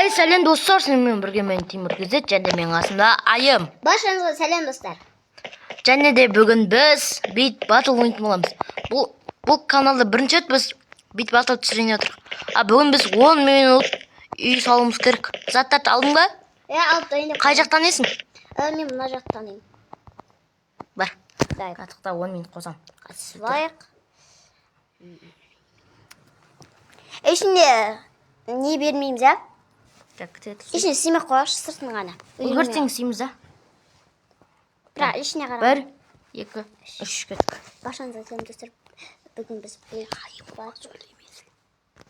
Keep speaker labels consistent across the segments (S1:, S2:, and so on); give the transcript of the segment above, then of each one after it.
S1: Эй, сәлем достар, сенімен бірге мен Тимур Кезет және менің қасымда Айым.
S2: Баршаңызға сәлем, достар.
S1: Және де бүгін біз Бит Батл ойнайтын боламыз. Бұл каналда бірінші рет біз Бит Батл түсірейін деп отырмық. А бүгін біз 10 минут үй салуымыз керек. Заттарды алдың ба?
S2: Иә, алып дайындап.
S1: Қай жақтан есің?
S2: Мен мына жақтан едім.
S1: Бар.
S2: Дай.
S1: Қатықта 10 минут қосам.
S2: Қатысып алайық. Ішінде не бермейміз, ә?
S1: Так, күте тұрсын.
S2: Ішіне істемей ақ қояйықшы, сыртын ғана.
S1: Ертең істейміз, да?
S2: Бірақ ішіне қарап.
S1: Бір, екі, үш, кеттік.
S2: Баршаңызға сәлем, достар. Бүгін біз Бит Батл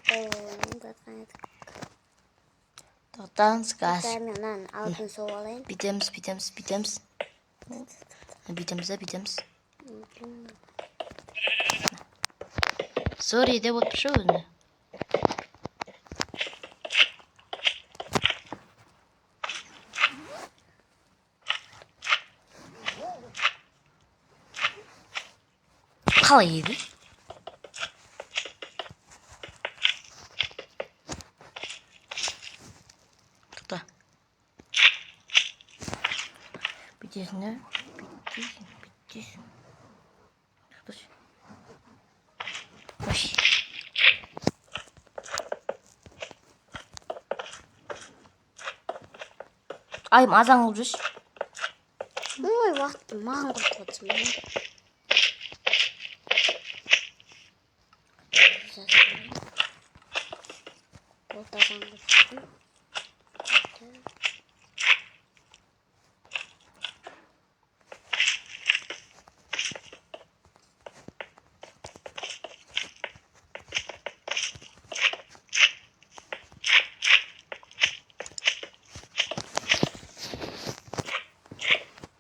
S2: ойнап жатқан едік.
S1: Тоқтаңыз, газ.
S2: Достар, мен мынаның алтын соғып алайын.
S1: Бүйтеміз, бүйтеміз, бүйтеміз. Бүйтеміз да, бүйтеміз. Сори деп отыршы өзіне. Қалай еді? Тоқта. Бүйтесің да, бүйтесің, бүйтесің. Тоқташы. Ой. Айым, азан қылып жүрші.
S2: Ой, уақытты маған құртып отырсың ба? Ортадан құрттым.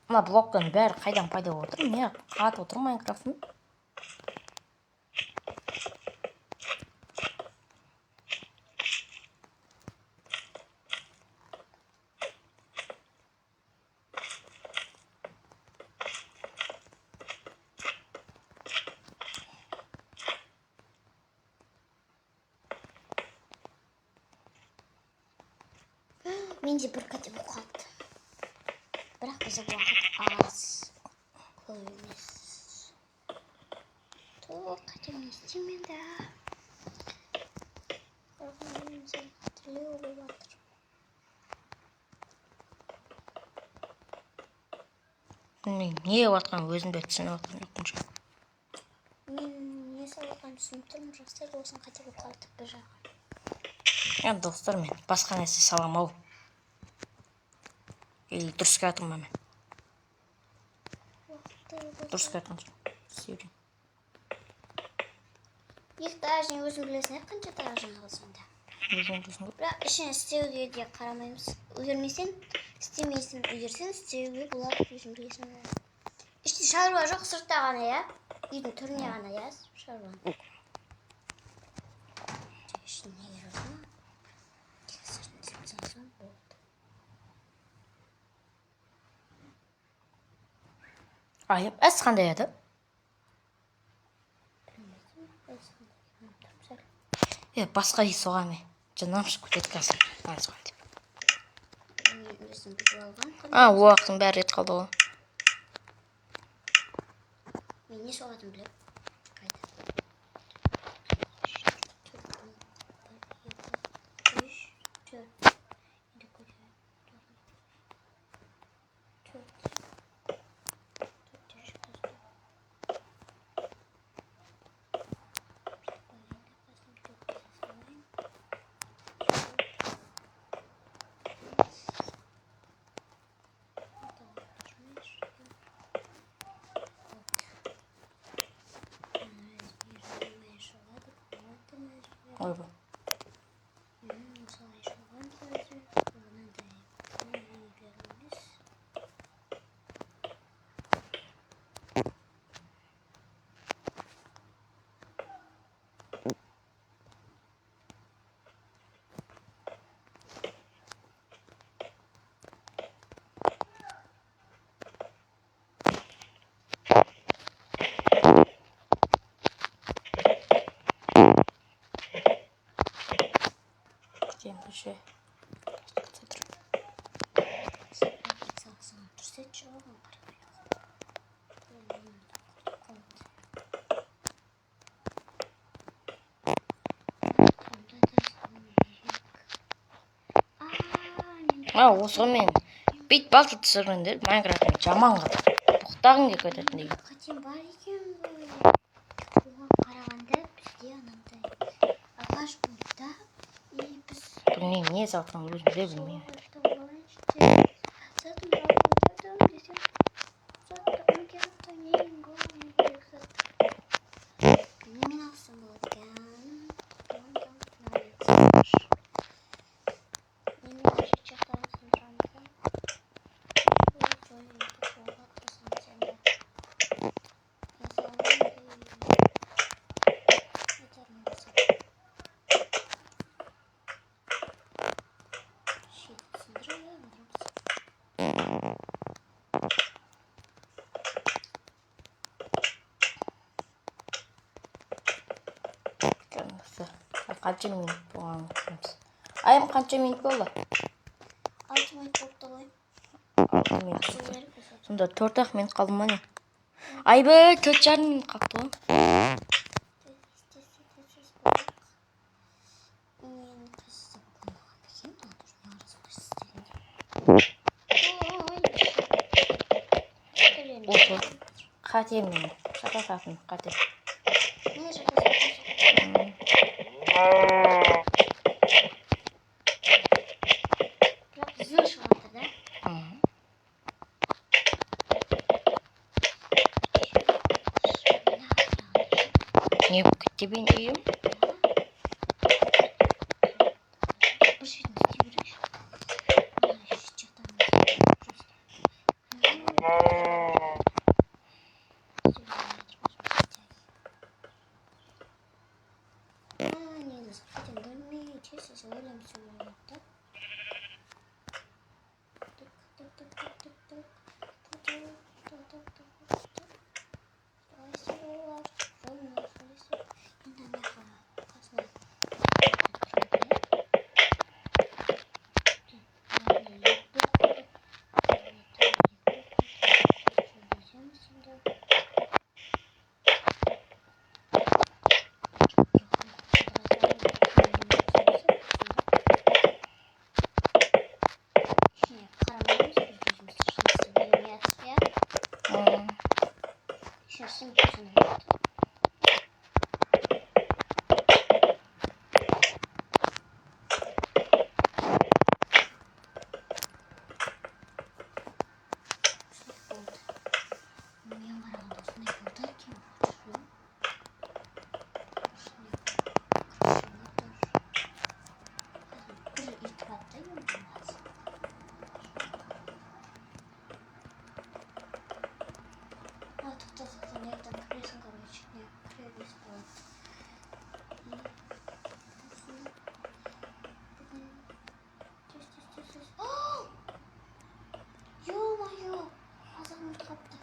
S1: Мына блоктың бәрі қайдан пайда болып отыр? Не қатып отыр Майнкрафттың?
S2: Менде бір қате болып қалыпты. Бірақ бізде уақыт аз. Көп емес. Тоқ, қате не істеймін енді? Бірақ менің сәл қателеу болып жатыр.
S1: Мен не болып жатқанын өзім де түсініп жатқан жоқпын ше.
S2: Мен не салып жатқанымды түсініп тұрмын, бірақ сәл болсын қате болып қалды бір жағы.
S1: Е, достар, мен басқа нәрсе саламын ау. Или дұрыс келе жатырмын ба мен?
S2: Уақытты
S1: Дұрыс келе жатқан шығармын. Істей берейін.
S2: Екі этажын өзің білесің, иә, қанша этажын сонда.
S1: Өзің білесің ғой.
S2: Бірақ ішін істеуге де қарамаймыз. Үлгермесең, істемейсің, үлгерсең істеуге болады, өзің білесің. Іште шаруа жоқ, сыртта ғана, иә? Үйдің түріне ғана, иә, шаруа. Ішіне не керек ма? Тек сыртын істеп тастасаң болды.
S1: Айым, әс қандай еді?
S2: Білмеймін, өзім де тұрып сәл.
S1: Е, басқа үй соға ме? Жыным шығып кетеді қазір. Маған соған деп.
S2: Мен өзім біліп алғам.
S1: А, уақыттың бәрі кетіп қалды ғой.
S2: Мен не соғатынын білемін. Қайда? Төрт, бір, екі, үш, төрт. Енді көтеріп, төрт. Төрт, үш, қосты. Төрт қоса салайын. Төрт, бес, алты, үш,
S1: Ойбай.
S2: Осылай шығамыз өзі. Мынандай береміз.
S1: Күтемін ше.
S2: Свет жоқ, оған қарамай. Онда да салу керек. А, мен
S1: А, осы ғой, мен бит батл түсіргенде Майнкрафтты жаман қылып боқтағың келіп кететіндей.
S2: Қатем бар екен ғой. Оған қарағанда бізде анандай ағаш болды да, и біз
S1: Білмеймін, не салып өзім де білмеймін.
S2: сол ағашты алайыншы деп затын алып десем, затты ұмытып, ең главный керек зат. Немен алсам болады екен? Немен шет жақтарын сындырамыз екен? Ой, ой, соға тырысамыз енді. Мысалы, айтарым болса. Шетін сындырып отырамыз.
S1: Кәдімгісі. Қанша минут болғанын көреміз. Айым, қанша минут болды?
S2: 6 минут болыпты ғой.
S1: 6 минут
S2: Сол
S1: болды.
S2: керек болса.
S1: Сонда 4-ақ минут қалды ма, не? Айбай, 4,5 минут қалыпты ғой.
S2: Тез, тез, тез, тез болайық. Мен қайсысы болмаған екен? Мына тоже не қарасам, қайсысы дегенде. Ой,
S1: Осы қате, мен шатасатын қате.
S2: Не шатасатын? Бірақ зың шығып жатыр да.
S1: Мгм. Не болып кетті менің үйім?
S2: Бір шетін істей берейікші. Мына шет жақтан просто. А, негізі хотя білмей, тез тез ойланып істеуге болады да. Тік, тік, тік, тік, тік, тік. Тік, тік, тік, тік, тік, тік. Солай істеуге болады. Жолын солай істеу. Енді ана жаққа қасына тұрады, иә? Ладно, екі қойдық. Тағы екі қойдық. Сөйлесеміз енді. Ішіне қарамаймыз, біз өзіміз ішін білмей, иә?
S1: Мм.
S2: Ішіне сіңіп болады. Болды. Мен қарағанда осындай болды екен. Лучше. Ішіне крыша отыр. Бір үй тұрады да ең болмаса. А, тоқта, тоқта, мына жақтан кіресің, короче, не, кіре берсе болады. И осыны бүгін тез, тез, тез, тез. Ё-моё, азан ұмытып қалыпты.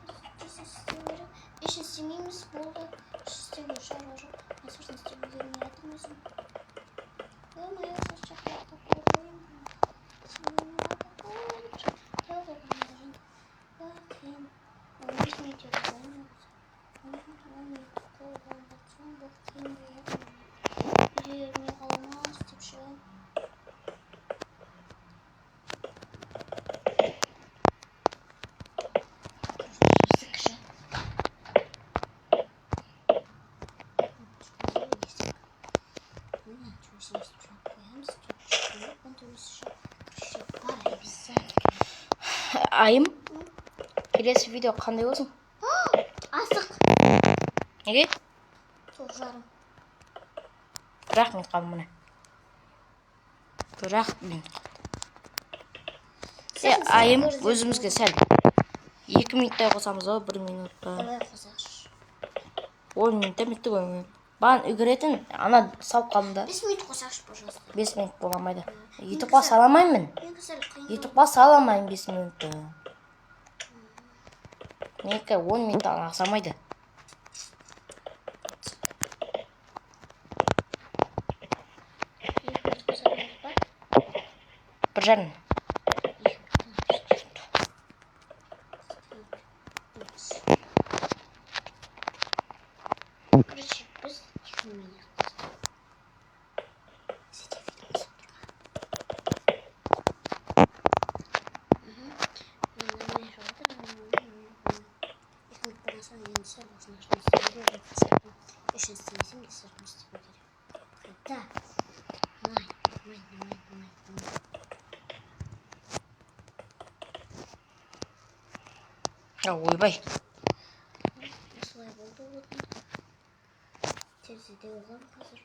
S2: Тез, тез, тез істеу керек. Ішін істемейміз, болды. Ішін істеуге шаруа жоқ. Мен сыртын істеп үлгермей жатырмын өзім. Ё-моё, сырт жақта ұйықтап қалды ғой. Қиын. 15 минут еді ғой. 10 минут қойған соң бұл қиын болады. Үлгермей қаламыз деп ше. Есік ше. Есік. Міне, төбесін өстіп жауып қоямыз. Оның төбесі ше. Крыша бар обязательно.
S1: Айым, келесі видео қандай болсын?
S2: Асық.
S1: Неге?
S2: 9:30.
S1: 1-ақ минут қалды, міне, 1-ақ минут қалды. Е, Айым, өзімізге сәл 2 минуттай қосамыз ғой, 1 минут па?
S2: Давай қосайықшы.
S1: 10 минутта бітті ғой. Маған үлгеретін ана салып қалдым да.
S2: 5 минут қосайықшы, пожалуйста.
S1: 5 минут бола алмайды, ютубқа сала алмаймын.
S2: Менікі сәл қиын.
S1: Ютубқа сала алмаймын 5 минутты, менікі 10 минуттан асамайды.
S2: 2 минут қосамыз ба?
S1: 1,5.
S2: 2 минут. Так. Нормально, нормально, нормально, нормально.
S1: А, ойбай.
S2: Осылай болды отын. Терезеде оғам қазір.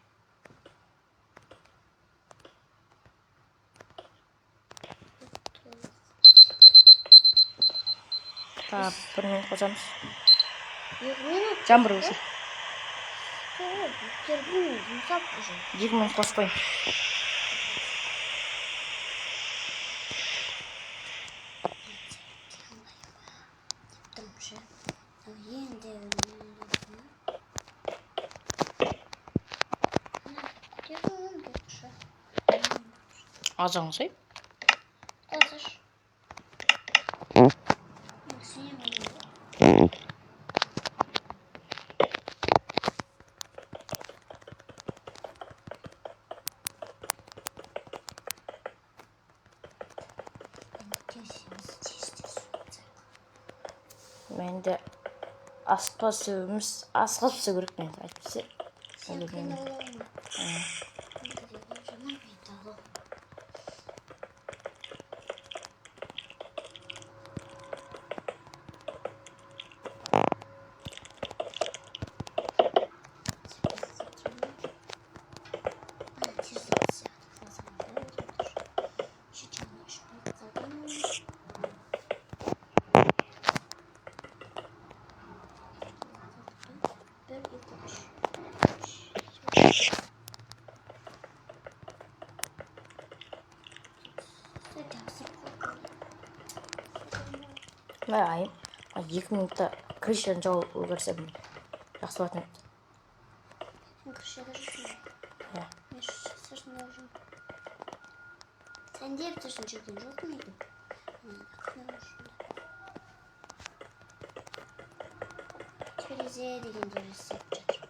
S1: Так, бір минут қосамыз.
S2: 2 минут.
S1: Жаңбыр өшір.
S2: Терпім жұмсап уже.
S1: 2 минут қосып қояйын.
S2: Тұрмышы. Енді көтердім кетші.
S1: Азан сай.
S2: Қазір. Сен ғой. Тез-тез.
S1: Мен де асықпа түсуіміз, асығып түсу керек мен әйтпесе.
S2: Сен
S1: Әлі
S2: қиналма. Жаман қиналу. Bir, iki, üç. Üç.
S1: Мә, айым. 2 минутта крышаны жауып үлгерсем, жақсы болатын еді.
S2: Сен крышада жүрсің ғой.
S1: Иә.
S2: Мен сыртында жүрмін. Сен де сосын жүрген жоқпын үйдің. Мен жүрмін. Терезе дегендер істеп жатыр.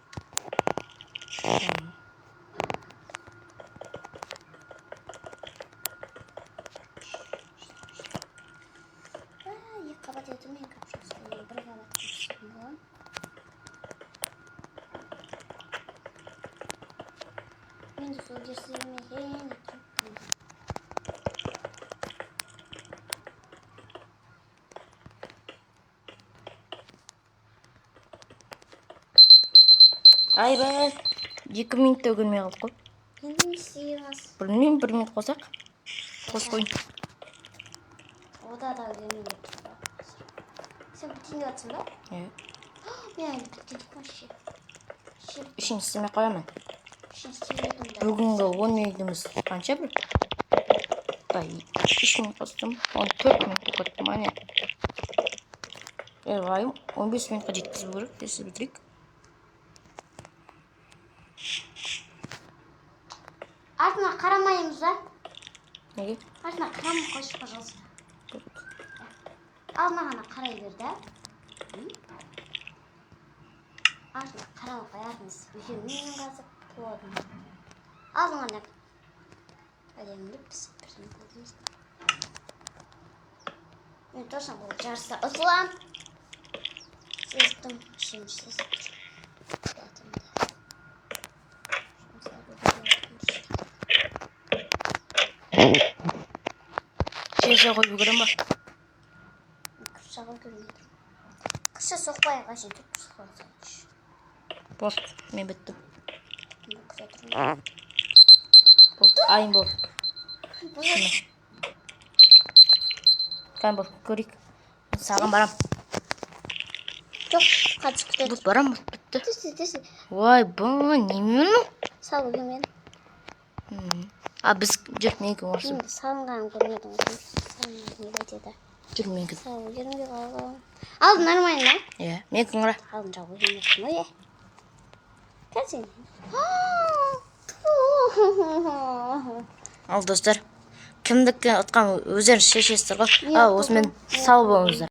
S2: А, екі қабат еді, мен көп жасаймын. Бір қабат қылып боламын. Мен де сол жерсем екен деп тұрмын.
S1: Айбай, 2 минутта үлгермей қалдық қой.
S2: Енді не істейміз?
S1: Білмеймін, бір минут қосақ. Қосып қояйын.
S2: Ода да үлгермей деп тұр ғой қазір. Сен бітейін деп жатсың ба?
S1: Иә.
S2: Мен әлі біткен жоқпын вообще. Вообще.
S1: Ішін істемей қоямын.
S2: Ішін істеп едім да.
S1: Бүгінгі 10 минутымыз қанша бір? Да, 3 минут қостым. 14 минут болып кетті ма, не? Айым, 15 минутқа жеткізу керек. Тез бітірейік.
S2: Артына қарамаймыз ба?
S1: Неге?
S2: Артына қарамай қойшы, пожалуйста. Алдына ғана қарай бер да. М? Артына қарамай қой, артын мен қазір қуадым. Алдын ғана әдемілеп пісіп бірдеңе қылдымыз. Мен точно бұл жарыста ұтыламын. Сезіп тұрмын, ішім сезіп тұр. Ұтылатынымды. Жұмсақ ұтылатынымды.
S1: Терезе қойып үлгеремін ба?
S2: Крышаға көрмей тұрмын. Крыша соқпай ақ, әшейін төрт бұрыш қоя салайыншы.
S1: Болды, мен біттім.
S2: Мен күте тұрмын.
S1: Болды, айым болды.
S2: Бұл
S1: Кән бол, көрейік. Мен саған барам.
S2: Жоқ, қазір күте
S1: Болды, барам, бітті.
S2: тұр. Тез, тез, тез.
S1: Ой, бұл неме мынау?
S2: Сал үлгермедім.
S1: А, біз жүр, менікі осы.
S2: Мен салынғанын көрмедім ғой. Салынған не кетеді?
S1: Жүр, менікі.
S2: Сал үлгермей қалдым. Алдын нормально.
S1: Иә, менікі қара.
S2: Алдын жауып үлгермеппін ғой, иә. Қазір.
S1: Ал, достар, кімдікі ұтқан, өздеріңіз шешесіздер ғой.
S2: Мен
S1: А, осымен
S2: ұтылдым.
S1: сау болыңыздар.